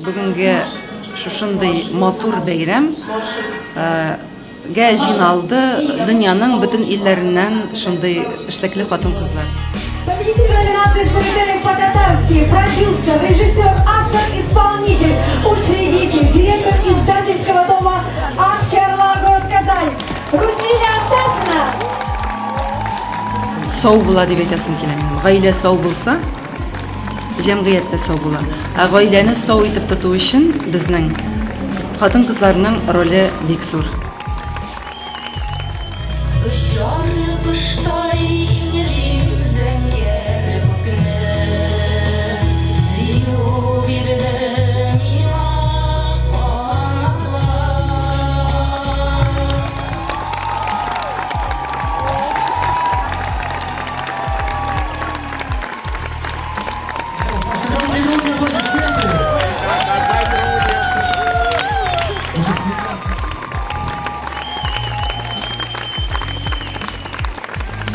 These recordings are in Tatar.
Бүгенге шушындый матур бәйрәм гә җыйналды дөньяның бөтен илләреннән шундый эшлекле хатын-кызлар. Победитель номинации «Storytelling по-татарски», продюсер, режиссер, автор, исполнитель, учредитель, директор издательского дома «Акчарла», город Казань, Рузиля Сафина. Сау була дип әйтәсем килә минем. Гаилә сау булса, җәмгыять тә сау була. Ә гаиләне сау итеп тоту өчен безнең хатын-кызларның роле бик зур. Очар коштай иңлим зәңгәр күкне. Сөю бирде миңа канатлар.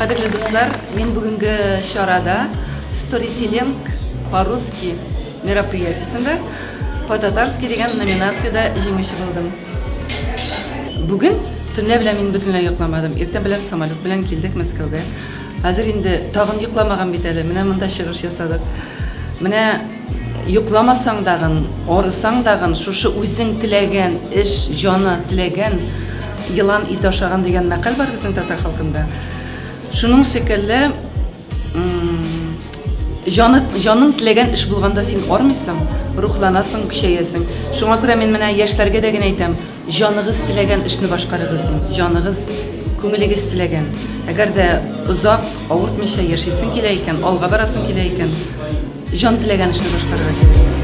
Кадерле дуслар, мин бүгенге чарада Storytelling по-русски мероприятиесендә по-татарски дигән номинациядә җиңүче булдым. Бүген төнлә белән мин бөтенләй йокламадым. Иртә белән самолет белән килдек Мәскәүгә. Хәзер инде тагын йокламаган бит әле. Менә монда чыгыш ясадык. Менә йокламасаң дагын, арысаң дагын, шушы үзең теләгән эш, җаны теләгән елан ите ашаган дигән мәкаль бар безнең татар халкында. Шуның шикелле, җаны, җаның теләгән эш булганда син армыйсың, рухланасың, көчәясең. Шуңа күрә мин менә яшьләргә дә генә әйтәм, Җаныгыз теләгән эшне башкарыгыз, дим. Җаныгыз, күңелегез теләгән. Әгәр дә озак, авыртмыйча яшисең килә икән, алга барасың килә икән, җан теләгән эшне башкарырга кирәк.